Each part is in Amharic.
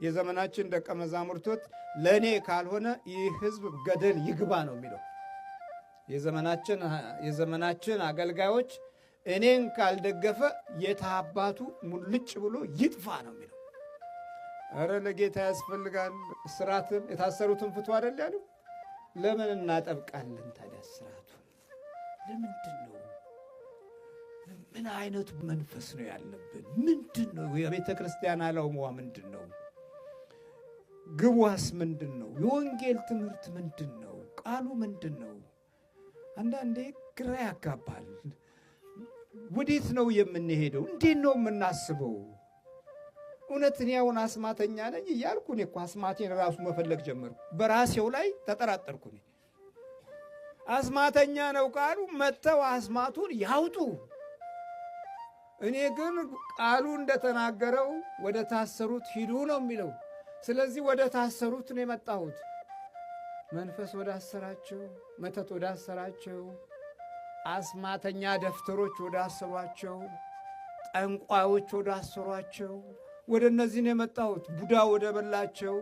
የዘመናችን ደቀ መዛሙርቶች ለእኔ ካልሆነ ይህ ሕዝብ ገደል ይግባ ነው የሚለው። የዘመናችን አገልጋዮች እኔን ካልደገፈ የታባቱ ሙልጭ ብሎ ይጥፋ ነው የሚለው። እረ ለጌታ ያስፈልጋል። እስራትን የታሰሩትን ፍቱ አይደል ያሉ? ለምን እናጠብቃለን ታዲያ እስራቱን? ለምንድን ነው? ምን አይነቱ መንፈስ ነው ያለብን? ምንድን ነው የቤተ ክርስቲያን ዓላማዋ? ምንድን ነው ግቧስ? ምንድን ነው የወንጌል ትምህርት? ምንድን ነው ቃሉ? ምንድን ነው? አንዳንዴ ግራ ያጋባል። ወዴት ነው የምንሄደው? እንዴት ነው የምናስበው? እውነት እኔ አሁን አስማተኛ ነኝ እያልኩ እኔ እኮ አስማቴን ራሱ መፈለግ ጀመርኩ። በራሴው ላይ ተጠራጠርኩ። እኔ አስማተኛ ነው ቃሉ መጥተው አስማቱን ያውጡ። እኔ ግን ቃሉ እንደተናገረው ወደ ታሰሩት ሂዱ ነው የሚለው። ስለዚህ ወደ ታሰሩት ነው የመጣሁት። መንፈስ ወደ አሰራቸው፣ መተት ወደ አሰራቸው፣ አስማተኛ ደፍተሮች ወደ አሰሯቸው፣ ጠንቋዮች ወደ አሰሯቸው፣ ወደ እነዚህ ነው የመጣሁት። ቡዳ ወደ በላቸው፣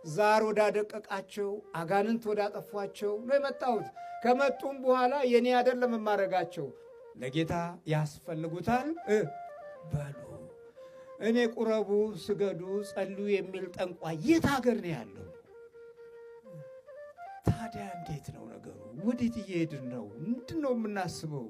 ዛር ወዳደቀቃቸው፣ አጋንንት ወዳጠፏቸው ነው የመጣሁት። ከመጡም በኋላ የኔ አይደለም የማደርጋቸው፣ ለጌታ ያስፈልጉታል በሉ። እኔ ቁረቡ፣ ስገዱ፣ ጸልዩ የሚል ጠንቋይ የት ሀገር ነው ያለው? ታዲያ እንዴት ነው ነገሩ? ወዴት እየሄድን ነው? ምንድን ነው የምናስበው?